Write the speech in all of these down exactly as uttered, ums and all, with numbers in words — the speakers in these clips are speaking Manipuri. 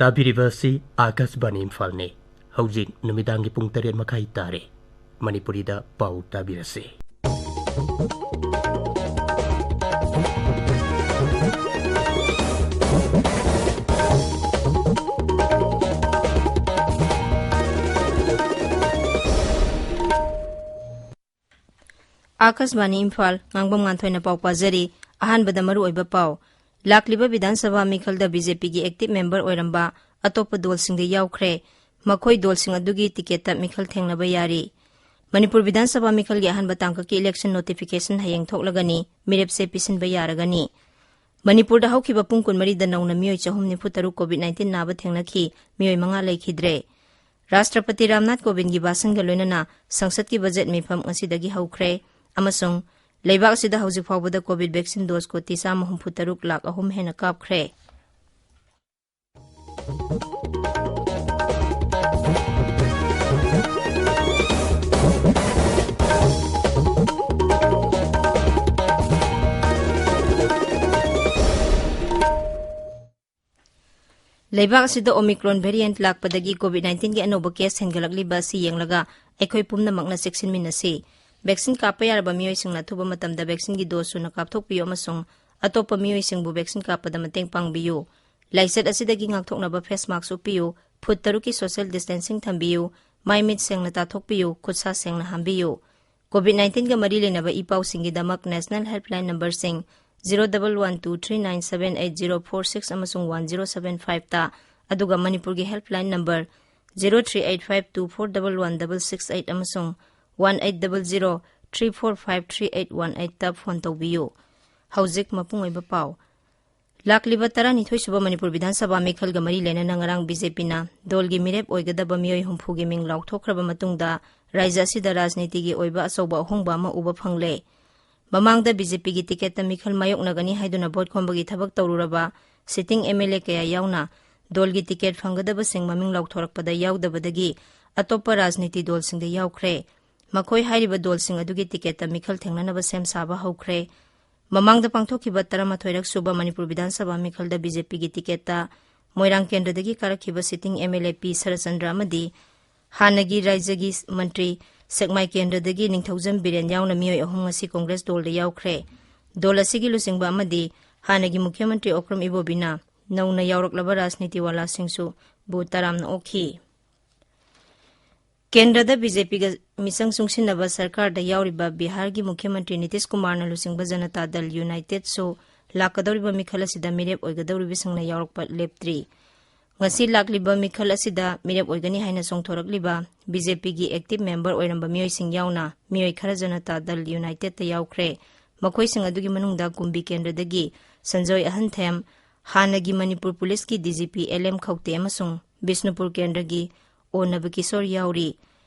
ꯇꯥꯕꯤꯔꯤꯕ ꯑꯁꯤ ꯑꯥꯀꯥꯁꯕꯥꯅꯤ ꯏꯝꯐꯥꯜꯅꯤ꯫ ꯍꯧꯖꯤꯛ ꯅꯨꯃꯤꯗꯥꯡꯒꯤ ꯄꯨꯡ ꯇꯔꯦꯠ ꯃꯈꯥꯏ ꯇꯥꯔꯦ꯫ ꯃꯅꯤꯄꯨꯔꯤꯗ ꯄꯥꯎ ꯇꯥꯕꯤꯔꯁꯤ꯫ ꯑꯥꯀꯥꯁꯕꯥꯅꯤ ꯏꯝꯐꯥꯜ, ꯉꯥꯡꯕꯝ ꯉꯥꯟꯊꯣꯏꯅ ꯄꯥꯎ ꯄꯥꯖꯔꯤ꯫ ꯑꯍꯥꯟꯕꯗ ꯃꯔꯨꯑꯣꯏꯕ ꯄꯥꯎ꯫ ꯂꯥꯛꯂꯤꯕ ꯕꯤꯙꯥꯟ ꯁꯚꯥ ꯃꯤꯈꯜꯗ ꯕꯤ ꯖꯦ ꯄꯤꯒꯤ ꯑꯦꯛꯇꯤꯚ ꯃꯦꯝꯕꯔ ꯑꯣꯏꯔꯝꯕ ꯑꯇꯣꯞꯄ ꯗꯣꯜꯁꯤꯡꯗ ꯌꯥꯎꯈ꯭ꯔꯦ꯫ ꯃꯈꯣꯏ ꯗꯣꯜꯁꯤꯡ ꯑꯗꯨꯒꯤ ꯇꯤꯀꯦꯠꯇ ꯃꯤꯈꯜ ꯊꯦꯡꯅꯕ ꯌꯥꯔꯤ꯫ ꯃꯅꯤꯄꯨꯔ ꯕꯤꯙꯥꯟ ꯁꯚꯥ ꯃꯤꯈꯜꯒꯤ ꯑꯍꯥꯟꯕ ꯇꯥꯡꯀꯛꯀꯤ ꯏꯂꯦꯛꯁꯟ ꯅꯣꯇꯤꯐꯤꯀꯦꯁꯟ ꯍꯌꯦꯡ ꯊꯣꯛꯂꯒꯅꯤ꯫ ꯃꯤꯔꯦꯞꯁꯦ ꯄꯤꯁꯤꯟꯕ ꯌꯥꯔꯒꯅꯤ꯫ ꯃꯅꯤꯄꯨꯔꯗ ꯍꯧꯈꯤꯕ ꯄꯨꯡ ꯀꯨꯟꯃꯔꯤꯗ ꯅꯧꯅ ꯃꯤꯑꯣꯏ ꯆꯍꯨꯝ ꯅꯤꯐꯨ ꯇꯔꯨꯛ ꯀꯣꯚꯤꯗ ꯅꯥꯏꯟꯇꯤꯟ ꯅꯥꯕ ꯊꯦꯡꯅꯈꯤ꯫ ꯃꯤꯑꯣꯏ ꯃꯉꯥ ꯂꯩꯈꯤꯗ꯭ꯔꯦ꯫ ꯔꯥꯁꯇ꯭ꯔꯄꯇꯤ ꯔꯥꯝꯅꯥꯊ ꯀꯣꯕꯤꯟꯗꯒꯤ ꯚꯥꯁꯟꯒ ꯂꯣꯏꯅꯅ ꯁꯪꯁꯠꯀꯤ ꯕꯖꯦꯠ ꯃꯤꯐꯝ ꯉꯁꯤꯗꯒꯤ ꯍꯧꯈ꯭ꯔꯦ ꯑꯃꯁꯨꯡ ꯂꯩꯕꯥꯛ ꯑꯁꯤꯗ ꯍꯧꯖꯤꯛ ꯐꯥꯎꯕꯗ ꯀꯣꯚꯤꯗ ꯚꯦꯛꯁꯤꯟ ꯗꯣꯖ ꯀꯣꯇꯤ ꯆꯥꯝꯃ ꯍꯨꯝꯐꯨ ꯇꯔꯨꯛ ꯂꯥꯈ ꯑꯍꯨꯝ ꯍꯦꯟꯅ ꯀꯥꯞꯈ꯭ꯔꯦ꯫ ꯂꯩꯕꯥꯛ ꯑꯁꯤꯗ ꯑꯣꯃꯤꯀ꯭ꯔꯣꯟ ꯚꯦꯔꯤꯌꯦꯟꯠ ꯂꯥꯛꯄꯗꯒꯤ ꯀꯣꯚꯤꯗ ꯅꯥꯏꯟꯇꯤꯟꯒꯤ ꯑꯅꯧꯕ ꯀꯦꯁ ꯍꯦꯟꯒꯠꯂꯛꯂꯤꯕ ꯑꯁꯤ ꯌꯦꯡꯂꯒ ꯑꯩꯈꯣꯏ ꯄꯨꯝꯅꯃꯛꯅ ꯆꯦꯛꯁꯤꯟꯃꯤꯟꯅꯁꯤ꯫ ꯚꯦꯛꯁꯤꯟ ꯀꯥꯞꯄ ꯌꯥꯔꯕ ꯃꯤꯑꯣꯏꯁꯤꯡꯅ ꯑꯊꯨꯕ ꯃꯇꯝꯗ ꯚꯦꯛꯁꯤꯟꯒꯤ ꯗꯣꯖ ꯁꯨꯅ ꯀꯥꯞꯊꯣꯛꯄꯤꯌꯨ ꯑꯃꯁꯨꯡ ꯑꯇꯣꯞꯄ ꯃꯤꯑꯣꯏꯁꯤꯡꯕꯨ ꯚꯦꯛꯁꯤꯟ ꯀꯥꯞꯄꯗ ꯃꯇꯦꯡ ꯄꯥꯡꯕꯤꯌꯨ꯫ ꯂꯥꯏꯆꯠ ꯑꯁꯤꯗꯒꯤ ꯉꯥꯛꯊꯣꯛꯅꯕ ꯐꯦꯁ ꯃꯥꯛꯁ ꯎꯞꯄꯤꯌꯨ, ꯐꯨꯠ ꯇꯔꯨꯛꯀꯤ ꯁꯣꯁꯤꯌꯦꯜ ꯗꯤꯁꯇꯦꯟꯁꯤꯡ ꯊꯝꯕꯤꯌꯨ, ꯃꯥꯏ ꯃꯤꯠ ꯁꯦꯡꯅ ꯇꯥꯊꯣꯛꯄꯤꯌꯨ, ꯈꯨꯠꯁꯥ ꯁꯦꯡꯅ ꯍꯥꯝꯕꯤꯌꯨ꯫ ꯀꯣꯚꯤꯗ ꯅꯥꯏꯟꯇꯤꯟꯒ ꯃꯔꯤ ꯂꯩꯅꯕ ꯏ ꯄꯥꯎꯁꯤꯡꯒꯤꯗꯃꯛ ꯅꯦꯁꯅꯦꯜ ꯍꯦꯜꯞꯂꯥꯏꯟ ꯅꯝꯕꯔꯁꯤꯡ zero double one two three nine seven eight zero four six ꯑꯃꯁꯨꯡ ꯋꯥꯟ ꯖꯤꯔꯣ ꯁꯕꯦꯟ ꯐꯥꯏꯚꯇ, ꯑꯗꯨꯒ ꯃꯅꯤꯄꯨꯔꯒꯤ helpline number zero three eight five two four double one double six eight ꯑꯃꯁꯨꯡ one eight double zero three four five three eight one ꯑꯩꯠꯇ ꯐꯣꯟ ꯇꯧꯕꯤꯌꯨ꯫ ꯍꯧꯖꯤꯛ ꯃꯄꯨꯡ ꯑꯣꯏꯕ ꯄꯥꯎ꯫ ꯂꯥꯛꯂꯤꯕ ꯇꯔꯥꯅꯤꯊꯣꯏ ꯁꯨꯕ ꯃꯅꯤꯄꯨꯔ ꯕꯤꯙꯥꯟ ꯁꯚꯥ ꯃꯤꯈꯜꯒ ꯃꯔꯤ ꯂꯩꯅꯅ ꯉꯔꯥꯡ ꯕꯤ ꯖꯦ ꯄꯤꯅ ꯗꯣꯜꯒꯤ ꯃꯤꯔꯦꯞ ꯑꯣꯏꯒꯗꯕ ꯃꯤꯑꯣꯏ ꯍꯨꯝꯐꯨꯒꯤ ꯃꯤꯡ ꯂꯥꯎꯊꯣꯛꯈ꯭ꯔꯕ ꯃꯇꯨꯡꯗ ꯔꯥꯖ꯭ꯌ ꯑꯁꯤꯗ ꯔꯥꯖꯅꯤꯇꯤꯒꯤ ꯑꯣꯏꯕ ꯑꯆꯧꯕ ꯑꯍꯣꯡꯕ ꯑꯃ ꯎꯕ ꯐꯪꯂꯦ꯫ ꯃꯃꯥꯡꯗ ꯕꯤ ꯖꯦ ꯄꯤꯒꯤ ꯇꯤꯀꯦꯠꯇ ꯃꯤꯈꯜ ꯃꯥꯌꯣꯛꯅꯒꯅꯤ ꯍꯥꯏꯗꯨꯅ ꯚꯣꯠ ꯈꯣꯝꯕꯒꯤ ꯊꯕꯛ ꯇꯧꯔꯨꯔꯕ ꯁꯤꯇꯤꯡ ꯑꯦꯝ ꯑꯦꯜ ꯑꯦ ꯀꯌꯥ ꯌꯥꯎꯅ ꯗꯣꯜꯒꯤ ꯇꯤꯀꯦꯠ ꯐꯪꯒꯗꯕꯁꯤꯡ ꯃꯃꯤꯡ ꯂꯥꯎꯊꯣꯔꯛꯄꯗ ꯌꯥꯎꯗꯕꯗꯒꯤ ꯑꯇꯣꯞꯄ ꯔꯥꯖꯅꯤꯇꯤ ꯗꯣꯜꯁꯤꯡꯗ ꯌꯥꯎꯈ꯭ꯔꯦ꯫ ꯃꯈꯣꯏ ꯍꯥꯏꯔꯤꯕ ꯗꯣꯜꯁꯤꯡ ꯑꯗꯨꯒꯤ ꯇꯤꯀꯦꯠꯇ ꯃꯤꯈꯜ ꯊꯦꯡꯅꯅꯕ ꯁꯦꯝ ꯁꯥꯕ ꯍꯧꯈ꯭ꯔꯦ꯫ ꯃꯃꯥꯡꯗ ꯄꯥꯡꯊꯣꯛꯈꯤꯕ ꯇꯔꯥꯃꯥꯊꯣꯏꯔꯛ ꯁꯨꯕ ꯃꯅꯤꯄꯨꯔ ꯕꯤꯙꯥꯟ ꯁꯚꯥ ꯃꯤꯈꯜꯗ ꯕꯤ ꯖꯦ ꯄꯤꯒꯤ ꯇꯤꯀꯦꯠꯇ ꯃꯣꯏꯔꯥꯡ ꯀꯦꯟꯗ꯭ꯔꯗꯒꯤ ꯀꯥꯔꯛꯈꯤꯕ sitting MLA P ꯁꯔꯆꯟꯗ꯭ꯔ ꯑꯃꯗꯤ ꯍꯥꯟꯅꯒꯤ ꯔꯥꯏꯖ꯭ꯌꯒꯤ ꯃꯟꯇ꯭ꯔꯤ ꯁꯦꯛꯃꯥꯏ ꯀꯦꯟꯗ꯭ꯔꯗꯒꯤ ꯅꯤꯡꯊꯧꯖꯝ ꯕꯤꯔꯦꯟ ꯌꯥꯎꯅ ꯃꯤꯑꯣꯏ ꯑꯍꯨꯝ ꯉꯁꯤ ꯀꯣꯡꯒ꯭ꯔꯦꯁ ꯗꯣꯜꯗ ꯌꯥꯎꯈ꯭ꯔꯦ꯫ ꯗꯣꯜ ꯑꯁꯤꯒꯤ ꯂꯨꯆꯤꯡꯕ ꯑꯃꯗꯤ ꯍꯥꯟꯅꯒꯤ ꯃꯨꯈ꯭ꯌ ꯃꯟꯇ꯭ꯔꯤ ꯑꯣꯀ꯭ꯔꯝ ꯏꯕꯣꯕꯤꯅ ꯅꯧꯅ ꯌꯥꯎꯔꯛꯂꯕ ꯔꯥꯖꯅꯤꯇꯤ ꯋꯥꯂꯥꯁꯤꯡꯁꯨ ꯕꯨ ꯇꯔꯥꯝꯅ ꯑꯣꯛꯈꯤ꯫ ꯀꯦꯟꯗ꯭ꯔꯗ BJPꯒ ꯃꯤꯆꯪ ꯆꯨꯡꯁꯤꯟꯅꯕ ꯁꯔꯀꯥꯔꯗ ꯌꯥꯎꯔꯤꯕ ꯕꯤꯍꯥꯔꯒꯤ ꯃꯨꯈ꯭ꯌ ꯃꯟꯇ꯭ꯔꯤ ꯅꯤꯇꯤꯁ ꯀꯨꯃꯥꯔꯅ ꯂꯨꯆꯤꯡꯕ ꯖꯅꯇꯥ ꯗꯜ ꯌꯨꯅꯥꯏꯇꯦꯗꯁꯨ ꯂꯥꯛꯀꯗꯧꯔꯤꯕ ꯃꯤꯈꯜ ꯑꯁꯤꯗ ꯃꯤꯔꯦꯞ ꯑꯣꯏꯒꯗꯧꯔꯤꯕꯁꯤꯡꯅ ꯌꯥꯎꯔꯛꯄ ꯂꯦꯞꯇ꯭ꯔꯤ꯫ ꯉꯁꯤ ꯂꯥꯛꯂꯤꯕ ꯃꯤꯈꯜ ꯑꯁꯤꯗ ꯃꯤꯔꯦꯞ ꯑꯣꯏꯒꯅꯤ ꯍꯥꯏꯅ ꯆꯣꯡꯊꯣꯔꯛꯂꯤꯕ BJPꯒꯤ active member ꯑꯣꯏꯔꯝꯕ ꯃꯤꯑꯣꯏꯁꯤꯡ ꯌꯥꯎꯅ ꯃꯤꯑꯣꯏ ꯈꯔ ꯖꯅꯇꯥ ꯗꯜ ꯌꯨꯅꯥꯏꯇꯦꯗꯇ ꯌꯥꯎꯈ꯭ꯔꯦ꯫ ꯃꯈꯣꯏꯁꯤꯡ ꯑꯗꯨꯒꯤ ꯃꯅꯨꯡꯗ ꯀꯨꯝꯕꯤ ꯀꯦꯟꯗ꯭ꯔꯗꯒꯤ ꯁꯟꯖꯣꯏ ꯑꯍꯟꯊꯦꯝ, ꯍꯥꯟꯅꯒꯤ ꯃꯅꯤꯄꯨꯔ ꯄꯨꯂꯤꯁꯀꯤ DGP LM ꯈꯧꯇꯦ ꯑꯃꯁꯨꯡ ꯕꯤꯁꯅꯨꯄꯨꯔ ꯀꯦꯟꯗ꯭ꯔꯒꯤ ꯑꯣ ꯅꯕꯀꯤꯁꯣꯔ ꯌꯥꯎꯔꯤ꯫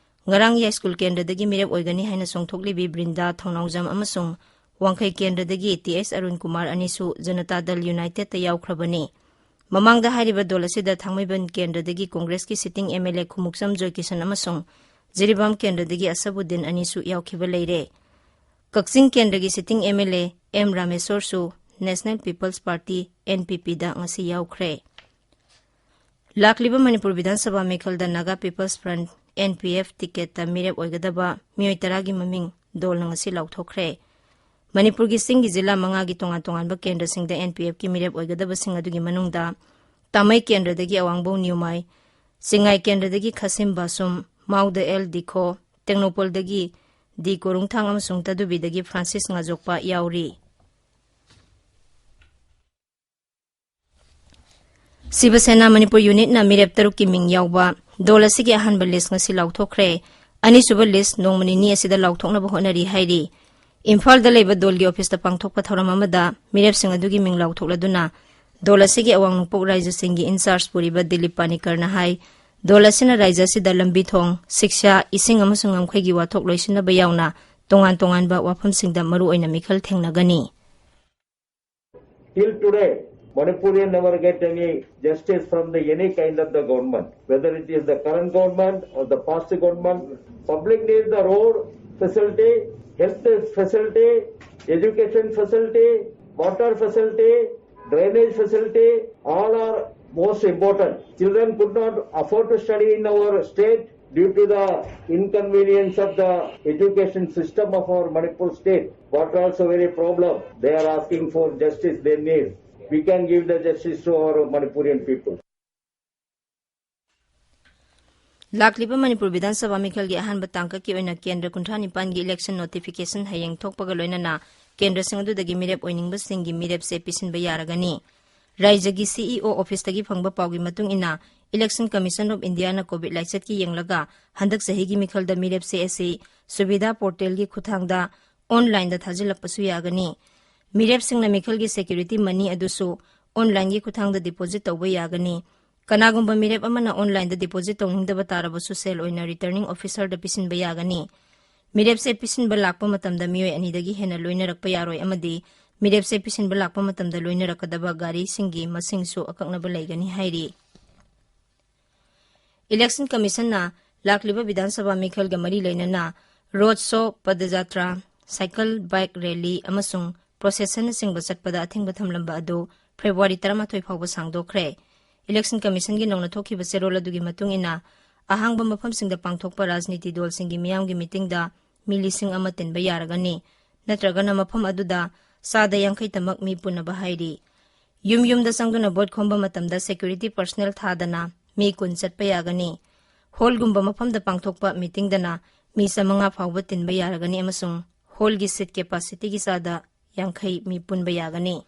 ꯉꯔꯥꯡ ꯌꯥꯏꯁ꯭ꯀꯨꯜ ꯀꯦꯟꯗ꯭ꯔꯗꯒꯤ ꯃꯤꯔꯦꯞ ꯑꯣꯏꯒꯅꯤ ꯍꯥꯏꯅ ꯆꯣꯡꯊꯣꯛꯂꯤꯕꯤ ꯕ꯭ꯔꯤꯟꯗꯥ ꯊꯧꯅꯥꯎꯖꯝ ꯑꯃꯁꯨꯡ ꯋꯥꯡꯈꯩ ꯀꯦꯟꯗ꯭ꯔꯗꯒꯤ ꯇꯤ ꯑꯦꯁ ꯑꯔꯨꯟ ꯀꯨꯃꯥꯔ ꯑꯅꯤꯁꯨ ꯖꯅꯇꯥ ꯗꯜ ꯌꯨꯅꯥꯏꯇꯦꯗꯇ ꯌꯥꯎꯈ꯭ꯔꯕꯅꯤ꯫ ꯃꯃꯥꯡꯗ ꯍꯥꯏꯔꯤꯕ ꯗꯣꯜ ꯑꯁꯤꯗ ꯊꯥꯡꯃꯩꯕꯟ ꯀꯦꯟꯗ꯭ꯔꯗꯒꯤ ꯀꯣꯡꯒ꯭ꯔꯦꯁꯀꯤ sitting MLA ꯈꯨꯃꯨꯛꯆꯝ ꯖꯣꯏꯀꯤꯁꯟ ꯑꯃꯁꯨꯡ ꯖꯤꯔꯤꯕꯥꯝ ꯀꯦꯟꯗ꯭ꯔꯗꯒꯤ ꯑꯁꯕꯨꯗꯤꯟ ꯑꯅꯤꯁꯨ ꯌꯥꯎꯈꯤꯕ ꯂꯩꯔꯦ꯫ ꯀꯛꯆꯤꯡ ꯀꯦꯟꯗ꯭ꯔꯒꯤ sitting MLA M ꯔꯥꯃꯦꯁꯣꯔꯁꯨ National People's Party, NPPꯗ ꯉꯁꯤ ꯌꯥꯎꯈ꯭ꯔꯦ꯫ ꯂꯥꯛꯂꯤꯕ ꯃꯅꯤꯄꯨꯔ ꯕꯤꯙꯥꯟ ꯁꯚꯥ ꯃꯤꯈꯜꯗ Naga People's Front, NPF ꯇꯤꯀꯦꯠꯇ ꯃꯤꯔꯦꯞ ꯑꯣꯏꯒꯗꯕ ꯃꯤꯑꯣꯏ ꯇꯔꯥꯒꯤ ꯃꯃꯤꯡ ꯗꯣꯜꯅ ꯉꯁꯤ ꯂꯥꯎꯊꯣꯛꯈ꯭ꯔꯦ꯫ ꯃꯅꯤꯄꯨꯔꯒꯤ ꯆꯤꯡꯒꯤ ꯖꯤꯂꯥ ꯃꯉꯥꯒꯤ ꯇꯣꯉꯥꯟ ꯇꯣꯉꯥꯟꯕ ꯀꯦꯟꯗ꯭ꯔꯁꯤꯡꯗ NPFꯀꯤ ꯃꯤꯔꯦꯞ ꯑꯣꯏꯒꯗꯕꯁꯤꯡ ꯑꯗꯨꯒꯤ ꯃꯅꯨꯡꯗ ꯇꯥꯃꯩ ꯀꯦꯟꯗ꯭ꯔꯗꯒꯤ ꯑꯋꯥꯡꯕꯧ ꯅ꯭ꯌꯨꯃꯥꯏ, ꯆꯤꯡꯉꯥꯏ ꯀꯦꯟꯗ꯭ꯔꯗꯒꯤ ꯈꯥꯁꯤꯝ ꯕꯥꯁꯨꯝ, ꯃꯥꯎꯗ ꯑꯦꯜ ꯗꯤꯈꯣ, ꯇꯦꯡꯅꯧꯄꯜꯗꯒꯤ ꯗꯤ ꯀꯣꯔꯨꯡꯊꯥꯡ ꯑꯃꯁꯨꯡ ꯇꯗꯨꯕꯤꯗꯒꯤ ꯐ꯭ꯔꯥꯟꯁꯤꯁ ꯉꯥꯖꯣꯛꯄ ꯌꯥꯎꯔꯤ꯫ ꯁꯤꯕ ꯁꯦꯅꯥ ꯃꯅꯤꯄꯨꯔ ꯌꯨꯅꯤꯠꯅ ꯃꯤꯔꯦꯞ ꯇꯔꯨꯛꯀꯤ ꯃꯤꯡ ꯌꯥꯎꯕ ꯗꯣꯜ ꯑꯁꯤꯒꯤ ꯑꯍꯥꯟꯕ ꯂꯤꯁ ꯉꯁꯤ ꯂꯥꯎꯊꯣꯛꯈ꯭ꯔꯦ꯫ ꯑꯅꯤꯁꯨꯕ ꯂꯤꯁ ꯅꯣꯡꯃ ꯅꯤꯅꯤ ꯑꯁꯤꯗ ꯂꯥꯎꯊꯣꯛꯅꯕ ꯍꯣꯠꯅꯔꯤ ꯍꯥꯏꯔꯤ꯫ ꯏꯝꯐꯥꯜꯗ ꯂꯩꯕ ꯗꯣꯜꯒꯤ ꯑꯣꯐꯤꯁꯇ ꯄꯥꯡꯊꯣꯛꯄ ꯊꯧꯔꯝ ꯑꯃꯗ ꯃꯤꯔꯦꯞꯁꯤꯡ ꯑꯗꯨꯒꯤ ꯃꯤꯡ ꯂꯥꯎꯊꯣꯛꯂꯗꯨꯅ ꯗꯣꯜ ꯑꯁꯤꯒꯤ ꯑꯋꯥꯡ ꯅꯣꯡꯄꯣꯛ ꯔꯥꯏꯖ꯭ꯌꯁꯤꯡꯒꯤ ꯏꯟꯆꯥꯔꯖ ꯄꯨꯔꯤꯕ ꯗꯤꯂꯤꯞ ꯄꯥꯅꯤꯀꯔꯅ ꯍꯥꯏ, ꯗꯣꯜ ꯑꯁꯤꯅ ꯔꯥꯏꯖ꯭ꯌ ꯑꯁꯤꯗ ꯂꯝꯕꯤ ꯊꯣꯡ, ꯁꯤꯛꯁꯥ, ꯏꯁꯤꯡ ꯑꯃꯁꯨꯡ ꯉꯝꯈꯩꯒꯤ ꯋꯥꯊꯣꯛ ꯂꯣꯏꯁꯤꯟꯅꯕ ꯌꯥꯎꯅ ꯇꯣꯉꯥꯟ ꯇꯣꯉꯥꯟꯕ ꯋꯥꯐꯝꯁꯤꯡꯗ ꯃꯔꯨꯑꯣꯏꯅ ꯃꯤꯈꯜ ꯊꯦꯡꯅꯒꯅꯤ꯫ Till today, Manipurian never get any justice from the any kind of the government, whether it is the current government or the past government. Public needs the road facility, health facility, education facility, water facility, drainage facility, all are Most important, children could not afford to study in our state due to the inconvenience of the education system of our Manipur state. But also very problem. They are asking for justice they need. We can give the justice to our Manipurian people. ꯂꯥꯛꯂꯤꯕ ꯃꯅꯤꯄꯨꯔ ꯕꯤꯙꯥꯟ ꯁꯚꯥ ꯃꯤꯈꯜꯒꯤ ꯑꯍꯥꯟꯕ ꯇꯥꯡꯀꯛꯀꯤ ꯑꯣꯏꯅ ꯀꯦꯟꯗ꯭ꯔ ꯀꯨꯟꯊ꯭ꯔꯥ ꯅꯤꯄꯥꯟꯒꯤ ꯏꯂꯦꯛꯁꯟ ꯅꯣꯇꯤꯐꯤꯀꯦꯁꯟ ꯍꯌꯦꯡ ꯊꯣꯛꯄꯒ ꯂꯣꯏꯅꯅ ꯀꯦꯟꯗ꯭ꯔꯁꯤꯡ ꯑꯗꯨꯗꯒꯤ ꯃꯤꯔꯦꯞ ꯑꯣꯏꯅꯤꯡꯕꯁꯤꯡꯒꯤ ꯃꯤꯔꯦꯞꯁꯦ ꯄꯤꯁꯤꯟꯕ ꯌꯥꯔꯒꯅꯤ꯫ ꯔꯥꯏꯖ꯭ꯌꯒꯤ ꯁꯤꯏꯑꯣ ꯑꯣꯐꯤꯁꯇꯒꯤ ꯐꯪꯕ ꯄꯥꯎꯒꯤ ꯃꯇꯨꯡ ꯏꯟꯅ, Election Commission of Indiaꯅ ꯀꯣꯚꯤꯗ ꯂꯥꯏꯆꯠꯀꯤ ꯌꯦꯡꯂꯒ ꯍꯟꯗꯛ ꯆꯍꯤꯒꯤ ꯃꯤꯈꯜꯗ ꯃꯤꯔꯦꯞꯁꯦ ꯑꯁꯤ ꯁꯨꯕꯤꯙꯥ ꯄꯣꯔꯇꯦꯜꯒꯤ ꯈꯨꯠꯊꯥꯡꯗ ꯑꯣꯟꯂꯥꯏꯟꯗ ꯊꯥꯖꯤꯜꯂꯛꯄꯁꯨ ꯌꯥꯒꯅꯤ꯫ ꯃꯤꯔꯦꯞꯁꯤꯡꯅ ꯃꯤꯈꯜꯒꯤ ꯁꯦꯀ꯭ꯌꯨꯔꯤꯇꯤ ꯃꯅꯤ ꯑꯗꯨꯁꯨ ꯑꯣꯟꯂꯥꯏꯟꯒꯤ ꯈꯨꯠꯊꯥꯡꯗ ꯗꯤꯄꯣꯖꯤꯠ ꯇꯧꯕ ꯌꯥꯒꯅꯤ꯫ ꯀꯅꯥꯒꯨꯝꯕ ꯃꯤꯔꯦꯞ ꯑꯃꯅ ꯑꯣꯟꯂꯥꯏꯟꯗ ꯗꯤꯄꯣꯖꯤꯠ ꯇꯧꯅꯤꯡꯗꯕ ꯇꯥꯔꯕꯁꯨ ꯁꯦꯜ ꯑꯣꯏꯅ ꯔꯤꯇꯔꯅꯤꯡ ꯑꯣꯐꯤꯁꯔꯗ ꯄꯤꯁꯤꯟꯕ ꯌꯥꯒꯅꯤ꯫ ꯃꯤꯔꯦꯞꯁꯦ ꯄꯤꯁꯤꯟꯕ ꯂꯥꯛꯄ ꯃꯇꯝꯗ ꯃꯤꯑꯣꯏ ꯑꯅꯤꯗꯒꯤ ꯍꯦꯟꯅ ꯂꯣꯏꯅꯔꯛꯄ ꯌꯥꯔꯣꯏ ꯑꯃꯗꯤ ꯃꯤꯔꯦꯞꯁꯦ ꯄꯤꯁꯤꯟꯕ ꯂꯥꯛꯄ ꯃꯇꯝꯗ ꯂꯣꯏꯅꯔꯛꯀꯗꯕ ꯒꯥꯔꯤꯁꯤꯡꯒꯤ ꯃꯁꯤꯡꯁꯨ ꯑꯀꯛꯅꯕ ꯂꯩꯒꯅꯤ ꯍꯥꯏꯔꯤ꯫ Election Commissionꯅ ꯂꯥꯛꯂꯤꯕ ꯕꯤꯙꯥꯟ ꯁꯚꯥ ꯃꯤꯈꯜꯒ ꯃꯔꯤ ꯂꯩꯅꯅ ꯔꯣꯗ ꯁꯣ, ꯄꯗꯖꯥꯇ꯭ꯔꯥ, ꯁꯥꯏꯀꯜ ꯕꯥꯏꯛ ꯔꯦꯂꯤ ꯑꯃꯁꯨꯡ ꯄ꯭ꯔꯣꯁꯦꯁꯟꯅꯆꯤꯡꯕ ꯆꯠꯄꯗ ꯑꯊꯤꯡꯕ ꯊꯝꯂꯝꯕ ꯑꯗꯨ ꯐꯦꯕ꯭ꯔꯨꯋꯥꯔꯤ ꯇꯔꯥꯃꯥꯊꯣꯏ ꯐꯥꯎꯕ ꯁꯥꯡꯗꯣꯛꯈ꯭ꯔꯦ꯫ Election Commissionꯒꯤ ꯅꯧꯅ ꯊꯣꯛꯈꯤꯕ ꯆꯦꯔꯣꯜ ꯑꯗꯨꯒꯤ ꯃꯇꯨꯡ ꯏꯟꯅ, ꯑꯍꯥꯡꯕ ꯃꯐꯝꯁꯤꯡꯗ ꯄꯥꯡꯊꯣꯛꯄ ꯔꯥꯖꯅꯤꯇꯤ ꯗꯜꯁꯤꯡꯒꯤ ꯃꯤꯌꯥꯝꯒꯤ ꯃꯤꯇꯤꯡꯗ ꯃꯤ ꯂꯤꯁꯤꯡ ꯑꯃ ꯇꯤꯟꯕ ꯌꯥꯔꯒꯅꯤ, ꯅꯠꯇ꯭ꯔꯒꯅ ꯃꯐꯝ ꯑꯗꯨꯗ ꯆꯥꯗ ꯌꯥꯡꯈꯩ ꯇꯃꯛ ꯃꯤ ꯄꯨꯟꯅꯕ ꯍꯥꯏꯔꯤ꯫ ꯌꯨꯝ ꯌꯨꯝꯗ ꯆꯪꯗꯨꯅ ꯚꯣꯠ ꯈꯣꯝꯕ ꯃꯇꯝꯗ ꯁꯦꯀ꯭ꯌꯨꯔꯤꯇꯤ ꯄꯔꯁꯅꯦꯜ ꯊꯥꯗꯅ ꯃꯤ ꯀꯨꯟ ꯆꯠꯄ ꯌꯥꯒꯅꯤ꯫ ꯍꯣꯜꯒꯨꯝꯕ ꯃꯐꯝꯗ ꯄꯥꯡꯊꯣꯛꯄ ꯃꯤꯇꯤꯡꯗꯅ ꯃꯤ ꯆꯥꯃꯉꯥ ꯐꯥꯎꯕ ꯇꯤꯟꯕ ꯌꯥꯔꯒꯅꯤ ꯑꯃꯁꯨꯡ ꯍꯣꯜꯒꯤ ꯁꯤꯠ ꯀꯦꯄꯥꯁꯤꯇꯤꯒꯤ ꯆꯥꯗ ꯌꯥꯡꯈꯩ ꯃꯤ ꯄꯨꯟꯕ ꯌꯥꯒꯅꯤ꯫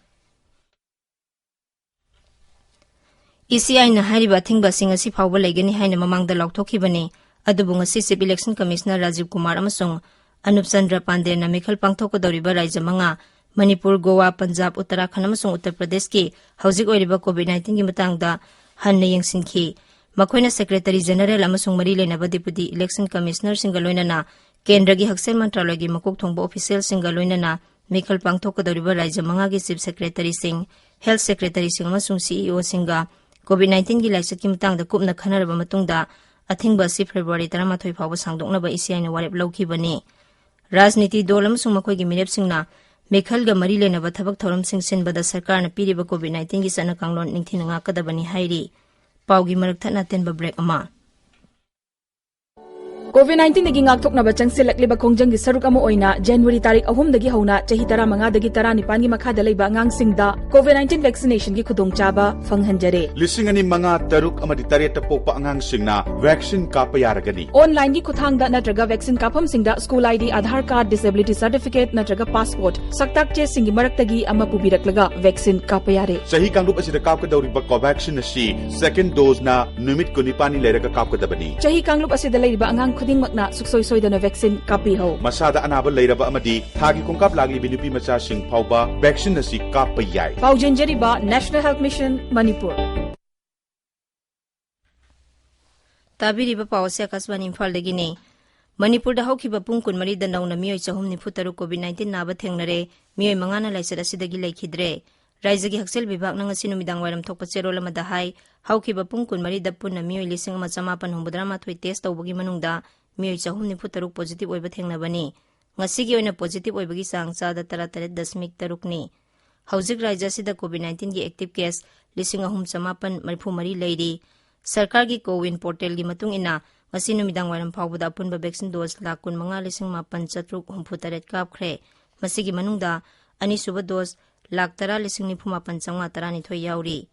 ꯏ ꯁꯤ ꯑꯥꯏꯅ ꯍꯥꯏꯔꯤꯕ ꯑꯊꯤꯡꯕ ꯑꯁꯤ ꯉꯁꯤ ꯐꯥꯎꯕ ꯂꯩꯒꯅꯤ ꯍꯥꯏꯅ ꯃꯃꯥꯡꯗ ꯂꯥꯎꯊꯣꯛꯈꯤꯕꯅꯤ꯫ ꯑꯗꯨꯕꯨ ꯉꯁꯤ Chief Election Commissioner Rajiv Kumar ꯑꯃꯁꯨꯡ ꯑꯅꯨꯞ ꯆꯟꯗ꯭ꯔ ꯄꯥꯟꯗꯦꯅ ꯃꯤꯈꯜ ꯄꯥꯡꯊꯣꯛꯀꯗꯧꯔꯤꯕ ꯔꯥꯖ꯭ꯌ ꯃꯉꯥ, ꯃꯅꯤꯄꯨꯔ, ꯒꯣꯋꯥ, ꯄꯟꯖꯥꯕ, ꯎꯠꯇꯔꯥꯈꯟꯗ ꯑꯃꯁꯨꯡ ꯎꯠꯇꯔ ꯄ꯭ꯔꯗꯦꯁꯀꯤ ꯍꯧꯖꯤꯛ ꯑꯣꯏꯔꯤꯕ ꯀꯣꯚꯤꯗ ꯅꯥꯏꯟꯇꯤꯟꯒꯤ ꯃꯇꯥꯡꯗ ꯍꯟꯅ ꯌꯦꯡꯁꯤꯟꯈꯤ꯫ ꯃꯈꯣꯏꯅ Secretary General ꯑꯃꯁꯨꯡ ꯃꯔꯤ ꯂꯩꯅꯕ Deputy Election Commissionerꯁꯤꯡꯒ ꯂꯣꯏꯅꯅ ꯀꯦꯟꯗ꯭ꯔꯒꯤ ꯍꯛꯁꯦꯜ ꯃꯟꯇ꯭ꯔꯥꯂꯌꯒꯤ ꯃꯀꯣꯛ ꯊꯣꯡꯕ ꯑꯣꯐꯤꯁꯤꯌꯦꯜꯁꯤꯡꯒ ꯂꯣꯏꯅꯅ ꯃꯤꯈꯜ ꯄꯥꯡꯊꯣꯛꯀꯗꯧꯔꯤꯕ ꯔꯥꯖ꯭ꯌ ꯃꯉꯥꯒꯤ Chief Secretaryꯁꯤꯡ, Health Secretaryꯁꯤꯡ ꯑꯃꯁꯨꯡ ꯁꯤꯏꯑꯣꯁꯤꯡꯒ ꯀꯣꯚꯤꯗ ꯅꯥꯏꯟꯇꯤꯟꯒꯤ ꯂꯥꯏꯆꯠꯀꯤ ꯃꯇꯥꯡꯗ ꯀꯨꯞꯅ ꯈꯟꯅꯔꯕ ꯃꯇꯨꯡꯗ ꯑꯊꯤꯡꯕ ꯑꯁꯤ ꯐꯦꯕ꯭ꯔꯨꯋꯥꯔꯤ ꯇꯔꯥꯃꯥꯊꯣꯏ ꯐꯥꯎꯕ ꯁꯥꯡꯗꯣꯛꯅꯕ ꯏ ꯁꯤ ꯑꯥꯏꯅ ꯋꯥꯔꯦꯞ ꯂꯧꯈꯤꯕꯅꯤ꯫ ꯔꯥꯖꯅꯤꯇꯤ ꯗꯜ ꯑꯃꯁꯨꯡ ꯃꯈꯣꯏꯒꯤ ꯃꯤꯔꯦꯞꯁꯤꯡꯅ ꯃꯤꯈꯜꯒ ꯃꯔꯤ ꯂꯩꯅꯕ ꯊꯕꯛ ꯊꯧꯔꯝꯁꯤꯡ ꯁꯤꯟꯕꯗ ꯁꯔꯀꯥꯔꯅ ꯄꯤꯔꯤꯕ COVID nineteen ꯒꯤ ꯆꯠꯅ ꯀꯥꯡꯂꯣꯟ ꯅꯤꯡꯊꯤꯅ ꯉꯥꯛꯀꯗꯕꯅꯤ ꯍꯥꯏꯔꯤ꯫ ꯄꯥꯎꯒꯤ ꯃꯔꯛ ꯊꯠꯅ ꯑꯇꯦꯟꯕ break ꯑꯃ꯫ COVID nineteen ꯗꯒꯤ ꯉꯥꯛꯊꯣꯛꯅꯕ ꯆꯪꯁꯤꯜꯂꯛꯂꯤꯕ ꯈꯣꯡꯖꯪꯒꯤ ꯁꯔꯨꯛ ꯑꯃ ꯑꯣꯏꯅ January ꯇꯥꯔꯤꯛ ꯑꯍꯨꯝꯗꯒꯤ ꯍꯧꯅ ꯆꯍꯤ ꯇꯔꯥꯃꯉꯥꯗꯒꯤ ꯇꯔꯥꯅꯤꯄꯥꯟꯒꯤ ꯃꯈꯥꯗ ꯂꯩꯕ ꯑꯉꯥꯡꯁꯤꯡꯗ COVID nineteen vaccination ꯒꯤ ꯈꯨꯗꯣꯡꯆꯥꯕ ꯐꯪꯍꯟꯖꯔꯦ꯫ ꯂꯤꯁꯤꯡ ꯑꯅꯤ ꯃꯉꯥ, ꯇꯔꯨꯛ ꯑꯃꯗꯤ ꯇꯔꯦꯠꯇ ꯄꯣꯛꯄ ꯑꯉꯥꯡꯁꯤꯡꯅ vaccine ꯀꯥꯞꯄ ꯌꯥꯔꯒꯅꯤ꯫ Online ꯒꯤ ꯈꯨꯠꯊꯥꯡꯗ ꯅꯠꯇ꯭ꯔꯒ vaccine ꯀꯥꯞꯐꯝꯁꯤꯡꯗ school ID, Aadhaar card, disability certificate ꯅꯠꯇ꯭ꯔꯒ passport, ꯁꯛꯇꯥꯛ ꯆꯦꯁꯤꯡꯒꯤ ꯃꯔꯛꯇꯒꯤ ꯑꯃ ꯄꯨꯕꯤꯔꯛꯂꯒ vaccine ꯀꯥꯞꯄ ꯌꯥꯔꯦ꯫ ꯆꯍꯤ ꯀꯥꯡꯂꯨꯞ ꯑꯁꯤꯗ ꯀꯥꯞꯀꯗꯧꯔꯤꯕ Covaxin ꯑꯁꯤ second dose ꯅ ꯅꯨꯃꯤꯠ ꯀꯨꯟꯅꯤꯄꯥꯟꯅꯤ ꯂꯩꯔꯒ ꯀꯥꯞꯀꯗꯕꯅꯤ꯫ ꯆꯍꯤ ꯀꯥꯡꯂꯨꯞ ꯑꯁꯤꯗ ꯂꯩꯔꯤꯕ ꯑꯉꯥꯡ ꯈꯨꯗꯤꯡꯃꯛꯅ ꯁꯨꯡꯁꯣꯏ ꯁꯣꯏꯗꯅ vaccine ꯀꯥꯞꯄꯤꯍꯧ꯫ ꯃꯁꯥꯗ ꯑꯅꯥꯕ ꯂꯩꯔꯕ ꯑꯃꯗꯤ ꯊꯥꯒꯤ ꯈꯣꯡꯀꯥꯞ ꯂꯥꯛꯂꯤꯕꯤ ꯅꯨꯄꯤ ꯃꯆꯥꯁꯤꯡ ꯐꯥꯎꯕ vaccine ꯑꯁꯤ ꯀꯥꯞꯄ ꯌꯥꯏ꯫ ꯄꯥꯎꯖꯦꯟꯖꯔꯤꯕ National Health Mission ꯃꯅꯤꯄꯨꯔ꯫ ꯇꯥꯕꯤꯔꯤꯕ ꯄꯥꯎ ꯑꯁꯤ ꯑꯀꯥꯁꯕꯥꯅꯤ ꯏꯝꯐꯥꯜꯗꯒꯤꯅꯤ꯫ ꯃꯅꯤꯄꯨꯔꯗ ꯍꯧꯈꯤꯕ ꯄꯨꯡ ꯀꯨꯟꯃꯔꯤꯗ ꯅꯧꯅ ꯃꯤꯑꯣꯏ ꯆꯍꯨꯝ ꯅꯤꯐꯨ ꯇꯔꯨꯛ COVID nineteen ꯅꯥꯕ ꯊꯦꯡꯅꯔꯦ꯫ ꯃꯤꯑꯣꯏ ꯃꯉꯥꯅ ꯂꯥꯏꯆꯠ ꯑꯁꯤꯗꯒꯤ ꯂꯩꯈꯤꯗ꯭ꯔꯦ꯫ ꯔꯥꯏꯖ꯭ꯌꯒꯤ ꯍꯛꯁꯦꯜ ꯕꯤꯚꯥꯒꯅ ꯉꯁꯤ ꯅꯨꯃꯤꯗꯥꯡ ꯋꯥꯏꯔꯝ ꯊꯣꯛꯄ ꯆꯦꯔꯣꯜ ꯑꯃꯗ ꯍꯥꯏ, ꯍꯧꯈꯤꯕ ꯄꯨꯡ ꯀꯨꯟꯃꯔꯤꯗ ꯄꯨꯟꯅ ꯃꯤꯑꯣꯏ ꯂꯤꯁꯤꯡ ꯑꯃ ꯆꯃꯥꯄꯟ ꯍꯨꯝꯐꯨꯇꯔꯥ ꯃꯥꯊꯣꯏ test ꯇꯧꯕꯒꯤ ꯃꯅꯨꯡꯗ ꯃꯤꯑꯣꯏ ꯆꯍꯨꯝ ꯅꯤꯐꯨ ꯇꯔꯨꯛ positive ꯑꯣꯏꯕ ꯊꯦꯡꯅꯕꯅꯤ꯫ ꯉꯁꯤꯒꯤ ꯑꯣꯏꯅ positive ꯑꯣꯏꯕꯒꯤ ꯆꯥꯡ ꯆꯥꯗ ꯇꯔꯥꯇꯔꯦꯠ ꯗꯁꯃꯤꯛ ꯇꯔꯨꯛꯅꯤ꯫ ꯍꯧꯖꯤꯛ ꯔꯥꯏꯖ꯭ꯌ ꯑꯁꯤꯗ COVID nineteen ꯒꯤ active case ꯂꯤꯁꯤꯡ ꯑꯍꯨꯝ ꯆꯃꯥꯄꯟ ꯃꯔꯤꯐꯨ ꯃꯔꯤ ꯂꯩꯔꯤ꯫ ꯁꯔꯀꯥꯔꯒꯤ CoWIN portal ꯒꯤ ꯃꯇꯨꯡ ꯏꯟꯅ, ꯉꯁꯤ ꯅꯨꯃꯤꯗꯥꯡ ꯋꯥꯏꯔꯝ ꯐꯥꯎꯕꯗ ꯑꯄꯨꯟꯕ vaccine dose ꯂꯥꯈ ꯀꯨꯟꯃꯉꯥ ꯂꯤꯁꯤꯡ ꯃꯥꯄꯟ ꯆꯥꯇ꯭ꯔꯨꯛ ꯍꯨꯝꯐꯨ ꯇꯔꯦꯠ ꯀꯥꯞꯈ꯭ꯔꯦ꯫ ꯃꯁꯤꯒꯤ ꯃꯅꯨꯡꯗ ꯑꯅꯤꯁꯨꯕ dose ꯂꯥꯈ ꯇꯔꯥ ꯂꯤꯁꯤꯡ ꯅꯤꯐꯨ ꯃꯥꯄꯟ ꯆꯥꯝꯃꯉꯥ ꯇꯔꯥꯅꯤꯊꯣꯏ ꯌꯥꯎꯔꯤ꯫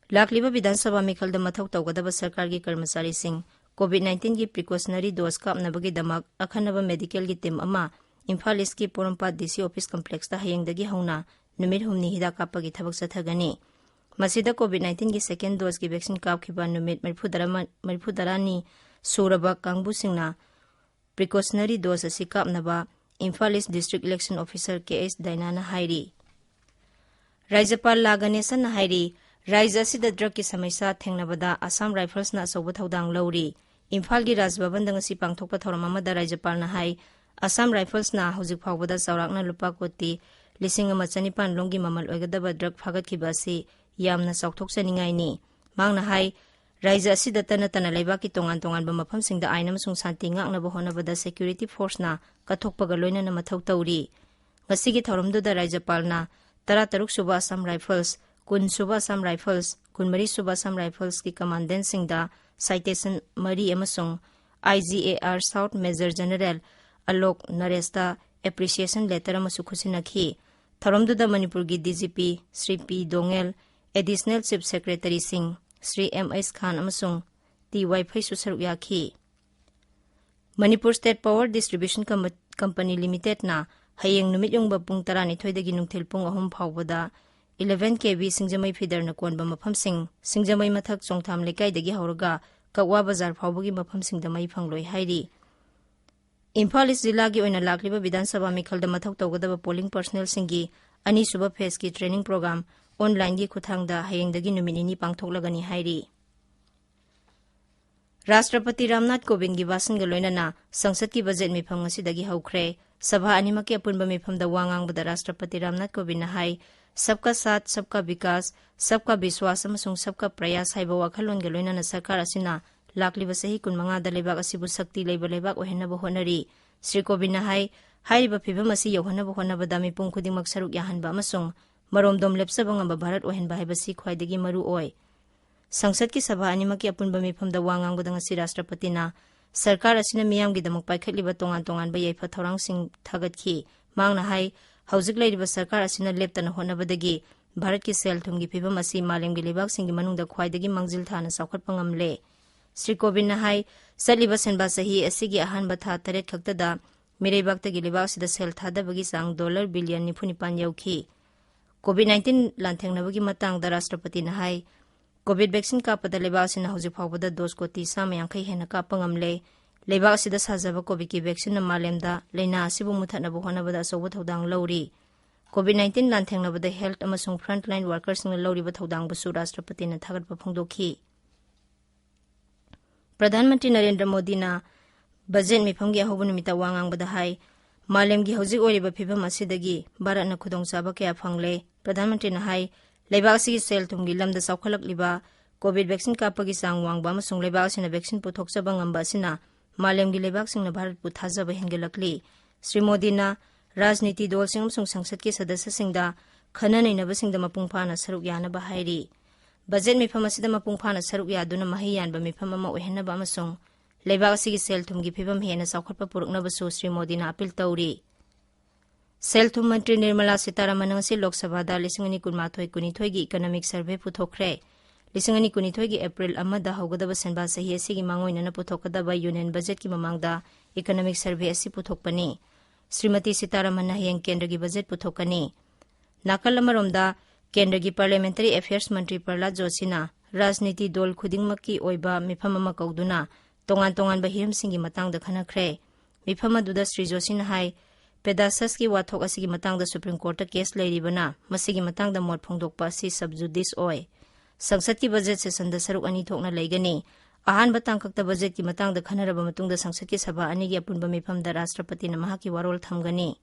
ꯂꯥꯛꯂꯤꯕ ꯕꯤꯙꯥꯟ ꯁꯚꯥ ꯃꯤꯈꯜꯗ ꯃꯊꯧ ꯇꯧꯒꯗꯕ ꯁꯔꯀꯥꯔꯒꯤ ꯀꯔꯃꯆꯥꯔꯤꯁꯤꯡ COVID nineteen ꯒꯤ precautionary dose ꯀꯥꯞꯅꯕꯒꯤꯗꯃꯛ ꯑꯈꯟꯅꯕ medical ꯒꯤ team ꯑꯃ ꯏꯝꯐꯥꯜ East ꯀꯤ ꯄꯣꯔꯣꯝꯄꯥꯠ DC office complex ꯇ ꯍꯌꯦꯡꯗꯒꯤ ꯍꯧꯅ ꯅꯨꯃꯤꯠ ꯍꯨꯝꯅꯤ ꯍꯤꯗꯥꯛ ꯀꯥꯞꯄꯒꯤ ꯊꯕꯛ ꯆꯠꯊꯒꯅꯤ꯫ ꯃꯁꯤꯗ COVID nineteen ꯒꯤ second dose ꯀꯤ vaccine ꯀꯥꯞꯈꯤꯕ ꯅꯨꯃꯤꯠ ꯃꯔꯤꯐꯨꯇꯔꯥ, ꯃꯔꯤꯐꯨꯇꯔꯥꯅꯤ ꯁꯨꯔꯕ ꯀꯥꯡꯕꯨꯁꯤꯡꯅ precautionary dose ꯑꯁꯤ ꯀꯥꯞꯅꯕ Imphal East District Election Officer ꯀꯦ ꯑꯦꯁ ꯗꯥꯏꯅꯥꯅ ꯍꯥꯏꯔꯤ꯫ ꯔꯥꯖ꯭ꯌꯄꯥꯜ ꯂꯥ ꯒꯅꯦꯁꯟꯅ ꯍꯥꯏꯔꯤ, ꯔꯥꯖ꯭ꯌ ꯑꯁꯤꯗ drug ꯀꯤ ꯁꯃꯁ꯭ꯌꯥ ꯊꯦꯡꯅꯕꯗ Assam Rifles ꯅ ꯑꯆꯧꯕ ꯊꯧꯗꯥꯡ ꯂꯧꯔꯤ꯫ ꯏꯝꯐꯥꯜꯒꯤ ꯔꯥꯖ ꯚꯕꯟꯗ ꯉꯁꯤ ꯄꯥꯡꯊꯣꯛꯄ ꯊꯧꯔꯝ ꯑꯃꯗ ꯔꯥꯖ꯭ꯌꯄꯥꯜꯅ ꯍꯥꯏ, Assam Rifles ꯅ ꯍꯧꯖꯤꯛ ꯐꯥꯎꯕꯗ ꯆꯥꯎꯔꯥꯛꯅ ꯂꯨꯄꯥ ꯀꯣꯇꯤ ꯂꯤꯁꯤꯡ ꯑꯃ ꯆꯅꯤꯄꯥꯟ ꯔꯣꯝꯒꯤ ꯃꯃꯜ ꯑꯣꯏꯒꯗꯕ drug ꯐꯥꯒꯠꯈꯤꯕ ꯑꯁꯤ ꯌꯥꯝꯅ ꯆꯥꯎꯊꯣꯛꯆꯅꯤꯡꯉꯥꯏꯅꯤ꯫ ꯃꯍꯥꯛꯅ ꯍꯥꯏ, ꯔꯥꯖ꯭ꯌ ꯑꯁꯤꯗꯇ ꯅꯠꯇꯅ ꯂꯩꯕꯥꯛꯀꯤ ꯇꯣꯉꯥꯟ ꯇꯣꯉꯥꯟꯕ ꯃꯐꯝꯁꯤꯡꯗ ꯑꯥꯏꯟ ꯑꯃꯁꯨꯡ ꯁꯥꯟꯇꯤ ꯉꯥꯛꯅꯕ ꯍꯣꯠꯅꯕꯗ security force ꯅ ꯀꯠꯊꯣꯛꯄꯒ ꯂꯣꯏꯅꯅ ꯃꯊꯧ ꯇꯧꯔꯤ꯫ ꯉꯁꯤꯒꯤ ꯊꯧꯔꯝꯗꯨꯗ ꯔꯥꯖ꯭ꯌꯄꯥꯜꯅ ꯇꯔꯥꯇꯔꯨꯛ ꯁꯨꯕ ꯑꯁꯥꯝ ꯔꯥꯏꯐꯜꯁ, ꯀꯨꯟ ꯁꯨꯕ ꯑꯁꯥꯝ ꯔꯥꯏꯐꯜꯁ, ꯀꯨꯟꯃꯔꯤ ꯁꯨꯕ ꯑꯁꯥꯝ ꯔꯥꯏꯐꯜꯁꯀꯤ ꯀꯃꯥꯟꯗꯦꯟꯁꯤꯡꯗ ꯁꯥꯏꯇꯦꯁꯟ ꯃꯔꯤ ꯑꯃꯁꯨꯡ IGAR South Major General Alok ꯅꯔꯦꯁꯇ ꯑꯦꯄ꯭ꯔꯤꯁꯤꯌꯦꯁꯟ ꯂꯦꯇꯔ ꯑꯃꯁꯨ ꯈꯨꯠꯁꯤꯟꯅꯈꯤ꯫ ꯊꯧꯔꯝꯗꯨꯗ ꯃꯅꯤꯄꯨꯔꯒꯤ DGP Shri P Doungel, additional chief ꯁꯦꯀ꯭ꯔꯦꯇꯔꯤꯁꯤꯡ ꯁ꯭ꯔꯤ ꯑꯦꯝ ꯑꯩꯆ ꯈꯥꯟ ꯑꯃꯁꯨꯡ ꯇꯤ ꯋꯥꯏꯐꯩꯁꯨ ꯁꯔꯨꯛ ꯌꯥꯈꯤ꯫ Manipur state power distribution comp-, company ꯂꯤꯃꯤꯇꯦꯗꯅ ꯍꯌꯦꯡ ꯅꯨꯃꯤꯠ ꯌꯨꯡꯕ ꯄꯨꯡ ꯇꯔꯥꯅꯤꯊꯣꯏꯗꯒꯤ ꯅꯨꯡꯊꯤꯜ ꯄꯨꯡ ꯑꯍꯨꯝ ꯐꯥꯎꯕꯗ eleven KV ꯁꯤꯡꯖꯃꯩ ꯐꯤꯗꯔꯅ ꯀꯣꯟꯕ ꯃꯐꯝꯁꯤꯡ, ꯁꯤꯡꯖꯃꯩ ꯃꯊꯛ ꯆꯣꯡꯊꯥꯝ ꯂꯩꯀꯥꯏꯗꯒꯤ ꯍꯧꯔꯒ ꯀꯛꯋꯥ ꯕꯖꯥꯔ ꯐꯥꯎꯕꯒꯤ ꯃꯐꯝꯁꯤꯡꯗ ꯃꯩ ꯐꯪꯂꯣꯏ ꯍꯥꯏꯔꯤ꯫ ꯏꯝꯐꯥꯜ ꯏꯁ ꯖꯤꯂꯥꯒꯤ ꯑꯣꯏꯅ ꯂꯥꯛꯂꯤꯕ ꯕꯤꯙꯥꯟ ꯁꯚꯥ ꯃꯤꯈꯜꯗ ꯃꯊꯧ ꯇꯧꯒꯗꯕ ꯄꯣꯂꯤꯡ ꯄꯔꯁꯅꯦꯜꯁꯤꯡꯒꯤ ꯑꯅꯤꯁꯨꯕ ꯐꯦꯖꯀꯤ ꯇ꯭ꯔꯦꯅꯤꯡ ꯄ꯭ꯔꯣꯒ꯭ꯔꯥꯝ ꯑꯣꯟꯂꯥꯏꯟꯒꯤ ꯈꯨꯠꯊꯥꯡꯗ ꯍꯌꯦꯡꯗꯒꯤ ꯅꯨꯃꯤꯠ ꯅꯤꯅꯤ ꯄꯥꯡꯊꯣꯛꯂꯒꯅꯤ ꯍꯥꯏꯔꯤ꯫ ꯔꯥꯁꯇ꯭ꯔꯄꯇꯤ ꯔꯥꯝꯅꯥꯊ ꯀꯣꯕꯤꯟꯗꯒꯤ ꯚꯥꯁꯟꯒ ꯂꯣꯏꯅꯅ ꯁꯪꯁꯠꯀꯤ ꯕꯖꯦꯠ ꯃꯤꯐꯝ ꯉꯁꯤꯗꯒꯤ ꯍꯧꯈ꯭ꯔꯦ꯫ ꯁꯚꯥ ꯑꯅꯤꯃꯛꯀꯤ ꯑꯄꯨꯟꯕ ꯃꯤꯐꯝꯗ ꯋꯥ ꯉꯥꯡꯕꯗ ꯔꯥꯁꯇ꯭ꯔꯄꯇꯤ ꯔꯥꯝꯅꯥꯊ ꯀꯣꯕꯤꯟꯗꯅ ꯍꯥꯏ, "ꯁꯕꯀꯥ ꯁꯥꯊ, ꯁꯕꯀꯥ ꯕꯤꯀꯥꯁ, ꯁꯕꯀꯥ ꯕꯤꯁ꯭ꯋꯥꯁ ꯑꯃꯁꯨꯡ ꯁꯕꯀꯥ ꯄ꯭ꯔꯌꯥꯁ" ꯍꯥꯏꯕ ꯋꯥꯈꯜꯂꯣꯟꯒ ꯂꯣꯏꯅꯅ ꯁꯔꯀꯥꯔ ꯑꯁꯤꯅ ꯂꯥꯛꯂꯤꯕ ꯆꯍꯤ ꯀꯨꯟꯃꯉꯥꯗ ꯂꯩꯕꯥꯛ ꯑꯁꯤꯕꯨ ꯁꯛꯇꯤ ꯂꯩꯕ ꯂꯩꯕꯥꯛ ꯑꯣꯏꯍꯟꯅꯕ ꯍꯣꯠꯅꯔꯤ꯫ ꯁ꯭ꯔꯤ ꯀꯣꯕꯤꯟꯗꯅ ꯍꯥꯏ, ꯍꯥꯏꯔꯤꯕ ꯐꯤꯚꯝ ꯑꯁꯤ ꯌꯧꯍꯟꯅꯕ ꯍꯣꯠꯅꯕꯗ ꯃꯤꯄꯨꯝ ꯈꯨꯗꯤꯡꯃꯛ ꯁꯔꯨꯛ ꯌꯥꯍꯟꯕ ꯑꯃꯁꯨꯡ ꯃꯔꯣꯝꯗꯣꯝ ꯂꯦꯞꯆꯕ ꯉꯝꯕ ꯚꯥꯔꯠ ꯑꯣꯏꯍꯟꯕ ꯍꯥꯏꯕꯁꯤ ꯈ꯭ꯋꯥꯏꯗꯒꯤ ꯃꯔꯨ ꯑꯣꯏ꯫ ꯁꯪꯁꯠꯀꯤ ꯁꯚꯥ ꯑꯅꯤꯃꯛꯀꯤ ꯑꯄꯨꯟꯕ ꯃꯤꯐꯝꯗ ꯋꯥ ꯉꯥꯡꯕꯗ ꯉꯁꯤ ꯔꯥꯁꯇ꯭ꯔꯄꯇꯤꯅ ꯁꯔꯀꯥꯔ ꯑꯁꯤꯅ ꯃꯤꯌꯥꯝꯒꯤꯗꯃꯛ ꯄꯥꯏꯈꯠꯂꯤꯕ ꯇꯣꯉꯥꯟ ꯇꯣꯉꯥꯟꯕ ꯌꯥꯏꯐ ꯊꯧꯔꯥꯡꯁꯤꯡ ꯊꯥꯒꯠꯈꯤ꯫ ꯃꯍꯥꯛꯅ ꯍꯥꯏ, ꯍꯧꯖꯤꯛ ꯂꯩꯔꯤꯕ ꯁꯔꯀꯥꯔ ꯑꯁꯤꯅ ꯂꯦꯞꯇꯅ ꯍꯣꯠꯅꯕꯗꯒꯤ ꯚꯥꯔꯠꯀꯤ ꯁꯦꯜ ꯊꯨꯝꯒꯤ ꯐꯤꯚꯝ ꯑꯁꯤ ꯃꯥꯂꯦꯝꯒꯤ ꯂꯩꯕꯥꯛꯁꯤꯡꯒꯤ ꯃꯅꯨꯡꯗ ꯈ꯭ꯋꯥꯏꯗꯒꯤ ꯃꯥꯡꯖꯤꯜ ꯊꯥꯅ ꯆꯥꯎꯈꯠꯄ ꯉꯝꯂꯦ꯫ ꯁ꯭ꯔꯤ ꯀꯣꯕꯤꯟꯗꯅ ꯍꯥꯏ, ꯆꯠꯂꯤꯕ ꯁꯦꯟꯕꯥ ꯆꯍꯤ ꯑꯁꯤꯒꯤ ꯑꯍꯥꯟꯕ ꯊꯥ ꯇꯔꯦꯠ ꯈꯛꯇꯗ ꯃꯤꯔꯩꯕꯥꯛꯇꯒꯤ ꯂꯩꯕꯥꯛ ꯑꯁꯤꯗ ꯁꯦꯜ ꯊꯥꯗꯕꯒꯤ ꯆꯥꯡ ꯗꯣꯂꯔ ꯕꯤꯂꯤꯌꯟ ꯅꯤꯐꯨ ꯅꯤꯄꯥꯟ ꯌꯧꯈꯤ꯫ ꯀꯣꯚꯤꯗ ꯅꯥꯏꯟꯇꯤꯟ ꯂꯥꯟꯊꯦꯡꯅꯕꯒꯤ ꯃꯇꯥꯡꯗ ꯔꯥꯁꯇ꯭ꯔꯄꯇꯤꯅ ꯍꯥꯏ, ꯀꯣꯚꯤꯗ ꯚꯦꯛꯁꯤꯟ ꯀꯥꯞꯄꯗ ꯂꯩꯕꯥꯛ ꯑꯁꯤꯅ ꯍꯧꯖꯤꯛ ꯐꯥꯎꯕꯗ ꯗꯣꯁ ꯀꯣꯇꯤ ꯆꯥꯝꯃ ꯌꯥꯡꯈꯩ ꯍꯦꯟꯅ ꯀꯥꯞꯄ ꯉꯝꯂꯦ꯫ ꯂꯩꯕꯥꯛ ꯑꯁꯤꯗ ꯁꯥꯖꯕ ꯀꯣꯚꯤꯗꯀꯤ ꯚꯦꯛꯁꯤꯟꯅ ꯃꯥꯂꯦꯝꯗ ꯂꯥꯏꯅꯥ ꯑꯁꯤꯕꯨ ꯃꯨꯠꯊꯠꯅꯕ ꯍꯣꯠꯅꯕꯗ ꯑꯆꯧꯕ ꯊꯧꯗꯥꯡ ꯂꯧꯔꯤ꯫ ꯀꯣꯚꯤꯗ ꯅꯥꯏꯟꯇꯤꯟ ꯂꯥꯟꯊꯦꯡꯅꯕꯗ ꯍꯦꯜꯊ ꯑꯃꯁꯨꯡ ꯐ꯭ꯔꯟꯠꯂꯥꯏꯟ ꯋꯥꯔꯀꯔꯁꯤꯡꯅ ꯂꯧꯔꯤꯕ ꯊꯧꯗꯥꯡꯕꯨꯁꯨ ꯔꯥꯁꯇ꯭ꯔꯄꯇꯤꯅ ꯊꯥꯒꯠꯄ ꯐꯣꯡꯗꯣꯛꯈꯤ꯫ ꯄ꯭ꯔꯙꯥꯟ ꯃꯟꯇ꯭ꯔꯤ ꯅꯔꯦꯟꯗ꯭ꯔ ꯃꯣꯗꯤꯅ ꯕꯖꯦꯠ ꯃꯤꯐꯝꯒꯤ ꯑꯍꯧꯕ ꯅꯨꯃꯤꯠꯇ ꯋꯥ ꯉꯥꯡꯕꯗ ꯍꯥꯏ, ꯃꯥꯂꯦꯝꯒꯤ ꯍꯧꯖꯤꯛ ꯑꯣꯏꯔꯤꯕ ꯐꯤꯕꯝ ꯑꯁꯤꯗꯒꯤ ꯚꯥꯔꯠꯅ ꯈꯨꯗꯣꯡꯆꯥꯕ ꯀꯌꯥ ꯐꯪꯂꯦ꯫ ꯄ꯭ꯔꯙꯥꯟ ꯃꯟꯇ꯭ꯔꯤꯅ ꯍꯥꯏ, ꯂꯩꯕꯥꯛ ꯑꯁꯤꯒꯤ ꯁꯦꯜ ꯊꯨꯝꯒꯤ ꯂꯝꯗ ꯆꯥꯎꯈꯠꯂꯛꯂꯤꯕ, ꯀꯣꯚꯤꯗ ꯚꯦꯛꯁꯤꯟ ꯀꯥꯞꯄꯒꯤ ꯆꯥꯡ ꯋꯥꯡꯕ ꯑꯃꯁꯨꯡ ꯂꯩꯕꯥꯛ ꯑꯁꯤꯅ ꯚꯦꯛꯁꯤꯟ ꯄꯨꯊꯣꯛꯆꯕ ꯉꯝꯕ ꯑꯁꯤꯅ ꯃꯥꯂꯦꯝꯒꯤ ꯂꯩꯕꯥꯛꯁꯤꯡꯅ ꯚꯥꯔꯠꯄꯨ ꯊꯥꯖꯕ ꯍꯦꯟꯒꯠꯂꯛꯂꯤ꯫ ꯁ꯭ꯔꯤ ꯃꯣꯗꯤꯅ ꯔꯥꯖꯅꯤꯇꯤ ꯗꯣꯜꯁꯤꯡ ꯑꯃꯁꯨꯡ ꯁꯪꯁꯠꯀꯤ ꯁꯗꯁ꯭ꯌꯁꯤꯡꯗ ꯈꯟꯅ ꯅꯩꯅꯕꯁꯤꯡꯗ ꯃꯄꯨꯡ ꯐꯥꯅ ꯁꯔꯨꯛ ꯌꯥꯅꯕ ꯍꯥꯏꯔꯤ꯫ ꯕꯖꯦꯠ ꯃꯤꯐꯝ ꯑꯁꯤꯗ ꯃꯄꯨꯡ ꯐꯥꯅ ꯁꯔꯨꯛ ꯌꯥꯗꯨꯅ ꯃꯍꯩ ꯌꯥꯟꯕ ꯃꯤꯐꯝ ꯑꯃ ꯑꯣꯏꯍꯟꯅꯕ ꯑꯃꯁꯨꯡ ꯂꯩꯕꯥꯛ ꯑꯁꯤꯒꯤ ꯁꯦꯜ ꯊꯨꯝꯒꯤ ꯐꯤꯕꯝ ꯍꯦꯟꯅ ꯆꯥꯎꯈꯠꯄ ꯄꯨꯔꯛꯅꯕꯁꯨ ꯁ꯭ꯔꯤ ꯃꯣꯗꯤꯅ ꯑꯄꯤꯜ ꯇꯧꯔꯤ꯫ ꯁꯦꯜ ꯊꯨꯝ ꯃꯟꯇ꯭ꯔꯤ ꯅꯤꯔꯃꯂꯥ ꯁꯤꯇꯥꯔꯥꯃꯟ ꯉꯁꯤ ꯂꯣꯛ ꯁꯚꯥꯗ ꯂꯤꯁꯤꯡ ꯑꯅꯤ ꯀꯨꯟꯃꯥꯊꯣꯏ ꯀꯨꯟꯅꯤꯊꯣꯏꯒꯤ ꯏꯀꯅꯣꯃꯤꯛ ꯁꯔꯚꯦ ꯄꯨꯊꯣꯛꯈ꯭ꯔꯦ꯫ ꯂꯤꯁꯤꯡ ꯑꯅꯤ ꯀꯨꯟꯅꯤꯊꯣꯏꯒꯤ ꯑꯦꯄ꯭ꯔꯤꯜ ꯑꯃꯗ ꯍꯧꯒꯗꯕ ꯁꯦꯟꯕꯥ ꯆꯍꯤ ꯑꯁꯤꯒꯤ ꯃꯥꯡꯑꯣꯏꯅꯅ ꯄꯨꯊꯣꯛꯀꯗꯕ ꯌꯨꯅꯤꯌꯟ ꯕꯖꯦꯠꯀꯤ ꯃꯃꯥꯡꯗ ꯏꯀꯅꯣꯃꯤꯛ ꯁꯔꯚꯦ ꯑꯁꯤ ꯄꯨꯊꯣꯛꯄꯅꯤ꯫ ꯁ꯭ꯔꯤꯃꯇꯤ ꯁꯤꯇꯥꯔꯥꯃꯟꯅ ꯍꯌꯦꯡ ꯀꯦꯟꯗ꯭ꯔꯒꯤ ꯕꯖꯦꯠ ꯄꯨꯊꯣꯛꯀꯅꯤ꯫ ꯅꯥꯀꯜ ꯑꯃꯔꯣꯝꯗ, ꯀꯦꯟꯗ꯭ꯔꯒꯤ ꯄꯥꯔꯂꯤꯌꯥꯃꯦꯟꯇꯔꯤ ꯑꯦꯐꯤꯌꯔꯁ ꯃꯟꯇ꯭ꯔꯤ ꯄ꯭ꯔꯍꯂꯥꯗ ꯖꯣꯁꯤꯅ ꯔꯥꯖꯅꯤꯇꯤ ꯗꯣꯜ ꯈꯨꯗꯤꯡꯃꯛꯀꯤ ꯑꯣꯏꯕ ꯃꯤꯐꯝ ꯑꯃ ꯀꯧꯗꯨꯅ ꯇꯣꯉꯥꯟ ꯇꯣꯉꯥꯟꯕ ꯍꯤꯔꯝꯁꯤꯡꯒꯤ ꯃꯇꯥꯡꯗ ꯈꯟꯅꯈ꯭ꯔꯦ꯫ ꯃꯤꯐꯝ ꯑꯗꯨꯗ ꯁ꯭ꯔꯤ ꯖꯣꯁꯤꯅ ꯍꯥꯏ, ꯄꯦꯗꯥꯁꯁꯀꯤ ꯋꯥꯊꯣꯛ ꯑꯁꯤꯒꯤ ꯃꯇꯥꯡꯗ ꯁꯨꯄ꯭ꯔꯤꯝ ꯀꯣꯔꯠꯇ ꯀꯦꯁ ꯂꯩꯔꯤꯕꯅ, ꯃꯁꯤꯒꯤ ꯃꯇꯥꯡꯗ ꯃꯣꯠ ꯐꯣꯡꯗꯣꯛꯄ ꯑꯁꯤ ꯁꯕ ꯖꯨꯗꯤꯁ ꯑꯣꯏ꯫ ꯁꯪꯁꯠꯀꯤ ꯕꯖꯦꯠ ꯁꯦꯁꯟꯗ ꯁꯔꯨꯛ ꯑꯅꯤ ꯊꯣꯛꯅ ꯂꯩꯒꯅꯤ꯫ ꯑꯍꯥꯟꯕ ꯇꯥꯡꯀꯛꯇ ꯕꯖꯦꯠꯀꯤ ꯃꯇꯥꯡꯗ ꯈꯟꯅꯔꯕ ꯃꯇꯨꯡꯗ ꯁꯪꯁꯠꯀꯤ ꯁꯚꯥ ꯑꯅꯤꯒꯤ ꯑꯄꯨꯟꯕ ꯃꯤꯐꯝꯗ ꯔꯥꯁꯇ꯭ꯔꯄꯇꯤꯅ ꯃꯍꯥꯛꯀꯤ ꯋꯥꯔꯣꯜ ꯊꯝꯒꯅꯤ꯫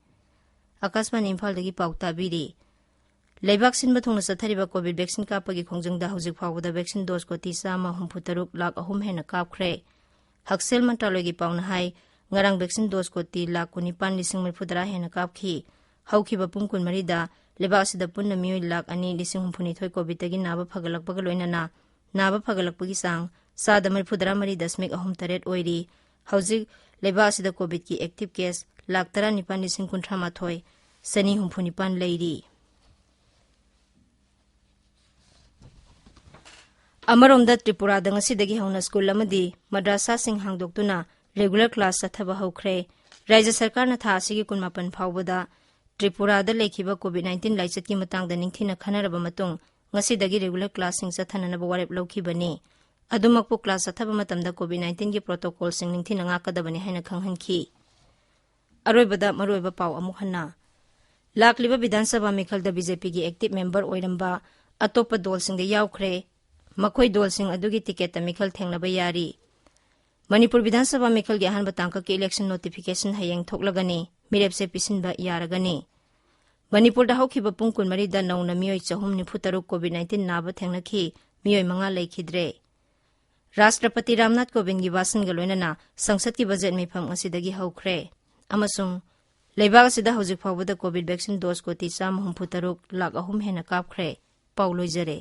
ꯑꯀꯥꯁꯕꯥꯅꯤ ꯏꯝꯐꯥꯜꯗꯒꯤ ꯄꯥꯎ ꯇꯥꯕꯤꯔꯤ꯫ ꯂꯩꯕꯥꯛ ꯁꯤꯟꯕ ꯊꯨꯡꯅ ꯆꯠꯊꯔꯤꯕ ꯀꯣꯚꯤꯗ ꯚꯦꯛꯁꯤꯟ ꯀꯥꯞꯄꯒꯤ ꯈꯣꯡꯖꯪꯗ ꯍꯧꯖꯤꯛ ꯐꯥꯎꯕꯗ ꯚꯦꯛꯁꯤꯟ ꯗꯣꯁ ꯀꯣꯇꯤ ꯆꯥꯝꯃ ꯍꯨꯝꯐꯨ ꯇꯔꯨꯛ ꯂꯥꯈ ꯑꯍꯨꯝ ꯍꯦꯟꯅ ꯀꯥꯞꯈ꯭ꯔꯦ꯫ ꯍꯛꯁꯦꯜ ꯃꯟꯇ꯭ꯔꯥꯂꯣꯏꯒꯤ ꯄꯥꯎꯅ ꯍꯥꯏ, ꯉꯔꯥꯡ ꯚꯦꯛꯁꯤꯟ ꯗꯣꯁ ꯀꯣꯇꯤ ꯂꯥꯈ ꯀꯨꯟꯅꯤꯄꯥꯟ ꯂꯤꯁꯤꯡ ꯃꯔꯤꯐꯨ ꯇꯔꯥ ꯍꯦꯟꯅ ꯀꯥꯞꯈꯤ꯫ ꯍꯧꯈꯤꯕ ꯄꯨꯡ ꯀꯨꯟꯃꯔꯤꯗ ꯂꯩꯕꯥꯛ ꯑꯁꯤꯗ ꯄꯨꯟꯅ ꯃꯤꯑꯣꯏ ꯂꯥꯈ ꯑꯅꯤ ꯂꯤꯁꯤꯡ ꯍꯨꯝꯐꯨꯅꯤꯊꯣꯏ ꯀꯣꯚꯤꯗꯇꯒꯤ ꯅꯥꯕ ꯐꯒꯠꯂꯛꯄꯒ ꯂꯣꯏꯅꯅ ꯅꯥꯕ ꯐꯒꯠꯂꯛꯄꯒꯤ ꯆꯥꯡ ꯆꯥꯗ ꯃꯔꯤꯐꯨ ꯇꯔꯥ ꯃꯔꯤ ꯗꯁꯃꯤꯛ ꯑꯍꯨꯝ ꯇꯔꯦꯠ ꯑꯣꯏꯔꯤ꯫ ꯍꯧꯖꯤꯛ ꯂꯩꯕꯥꯛ ꯑꯁꯤꯗ ꯀꯣꯚꯤꯗꯀꯤ ꯑꯦꯛꯇꯤꯚ ꯀꯦꯁ ꯂꯥꯈ ꯇꯔꯥꯅꯤꯄꯥꯟ ꯂꯤꯁꯤꯡ ꯀꯨꯟꯊ꯭ꯔꯥ ꯃꯥꯊꯣꯏ ꯆꯅꯤ ꯍꯨꯝꯐꯨ ꯅꯤꯄꯥꯟ ꯂꯩꯔꯤ꯫ ꯑꯃꯔꯣꯝꯗ, ꯇ꯭ꯔꯤꯄꯨꯔꯥꯗ ꯉꯁꯤꯗꯒꯤ ꯍꯧꯅ ꯁ꯭ꯀꯨꯜ ꯑꯃꯗꯤ ꯃꯗ꯭ꯔꯥꯁꯥꯁꯤꯡ ꯍꯥꯡꯗꯣꯛꯇꯨꯅ ꯔꯦꯒꯨꯂꯔ ꯀ꯭ꯂꯥꯁ ꯆꯠꯊꯕ ꯍꯧꯈ꯭ꯔꯦ꯫ ꯔꯥꯖ꯭ꯌ ꯁꯔꯀꯥꯔꯅ ꯊꯥ ꯑꯁꯤꯒꯤ ꯀꯨꯟꯃꯥꯄꯟ ꯐꯥꯎꯕꯗ ꯇ꯭ꯔꯤꯄꯨꯔꯥꯗ ꯂꯩꯈꯤꯕ ꯀꯣꯚꯤꯗ ꯅꯥꯏꯟꯇꯤꯟ ꯂꯥꯏꯆꯠꯀꯤ ꯃꯇꯥꯡꯗ ꯅꯤꯡꯊꯤꯅ ꯈꯟꯅꯔꯕ ꯃꯇꯨꯡ, ꯉꯁꯤꯗꯒꯤ ꯔꯦꯒꯨꯂꯔ ꯀ꯭ꯂꯥꯁꯁꯤꯡ ꯆꯠꯊꯅꯅꯕ ꯋꯥꯔꯦꯞ ꯂꯧꯈꯤꯕꯅꯤ꯫ ꯑꯗꯨꯃꯛꯄꯨ, ꯀ꯭ꯂꯥꯁ ꯆꯠꯊꯕ ꯃꯇꯝꯗ ꯀꯣꯚꯤꯗ ꯅꯥꯏꯟꯇꯤꯟꯒꯤ ꯄ꯭ꯔꯣꯇꯣꯀꯣꯜꯁꯤꯡ ꯅꯤꯡꯊꯤꯅ ꯉꯥꯛꯀꯗꯕꯅꯤ ꯍꯥꯏꯅ ꯈꯪꯍꯟꯈꯤ꯫ ꯑꯔꯣꯏꯕꯗ ꯃꯔꯨꯑꯣꯏꯕ ꯄꯥꯎ ꯑꯃꯨꯛ ꯍꯟꯅ꯫ ꯂꯥꯛꯂꯤꯕ ꯕꯤꯙꯥꯟ ꯁꯚꯥ ꯃꯤꯈꯜꯗ ꯕꯤ ꯖꯦ ꯄꯤꯒꯤ ꯑꯦꯛꯇꯤꯚ ꯃꯦꯝꯕꯔ ꯑꯣꯏꯔꯝꯕ ꯑꯇꯣꯞꯄ ꯗꯣꯜꯁꯤꯡꯗ ꯌꯥꯎꯈ꯭ꯔꯦ꯫ ꯃꯈꯣꯏ ꯗꯣꯜꯁꯤꯡ ꯑꯗꯨꯒꯤ ꯇꯤꯀꯦꯠꯇ ꯃꯤꯈꯜ ꯊꯦꯡꯅꯕ ꯌꯥꯔꯤ꯫ ꯃꯅꯤꯄꯨꯔ ꯕꯤꯙꯥꯟ ꯁꯚꯥ ꯃꯤꯈꯜꯒꯤ ꯑꯍꯥꯟꯕ ꯇꯥꯡꯀꯛꯀꯤ ꯏꯂꯦꯛꯁꯟ ꯅꯣꯇꯤꯐꯤꯀꯦꯁꯟ ꯍꯌꯦꯡ ꯊꯣꯛꯂꯒꯅꯤ꯫ ꯃꯤꯔꯦꯞꯁꯦ ꯄꯤꯁꯤꯟꯕ ꯌꯥꯔꯒꯅꯤ꯫ ꯃꯅꯤꯄꯨꯔꯗ ꯍꯧꯈꯤꯕ ꯄꯨꯡ ꯀꯨꯟꯃꯔꯤꯗ ꯅꯧꯅ ꯃꯤꯑꯣꯏ ꯆꯍꯨꯝ ꯅꯤꯐꯨ ꯇꯔꯨꯛ ꯀꯣꯚꯤꯗ ꯅꯥꯏꯟꯇꯤꯟ ꯅꯥꯕ ꯊꯦꯡꯅꯈꯤ꯫ ꯃꯤꯑꯣꯏ ꯃꯉꯥ ꯂꯩꯈꯤꯗ꯭ꯔꯦ꯫ ꯔꯥꯁꯇ꯭ꯔꯄꯇꯤ ꯔꯥꯝꯅꯥꯊ ꯀꯣꯕꯤꯟꯗꯒꯤ ꯋꯥꯁꯤꯟꯒ ꯂꯣꯏꯅꯅ ꯁꯪꯁꯠꯀꯤ ꯕꯖꯦꯠ ꯃꯤꯐꯝ ꯉꯁꯤꯗꯒꯤ ꯍꯧꯈ꯭ꯔꯦ꯫ ꯑꯃꯁꯨꯡ ꯂꯩꯕꯥꯛ ꯑꯁꯤꯗ ꯍꯧꯖꯤꯛ ꯐꯥꯎꯕꯗ COVID vaccine dose ꯀꯣꯇꯤ ꯆꯥꯝꯃ ꯍꯨꯝꯐꯨ ꯇꯔꯨꯛ ꯂꯥꯈ ꯑꯍꯨꯝ ꯍꯦꯟꯅ ꯀꯥꯞꯈ꯭ꯔꯦ꯫ ꯄꯥꯎ ꯂꯣꯏꯖꯔꯦ꯫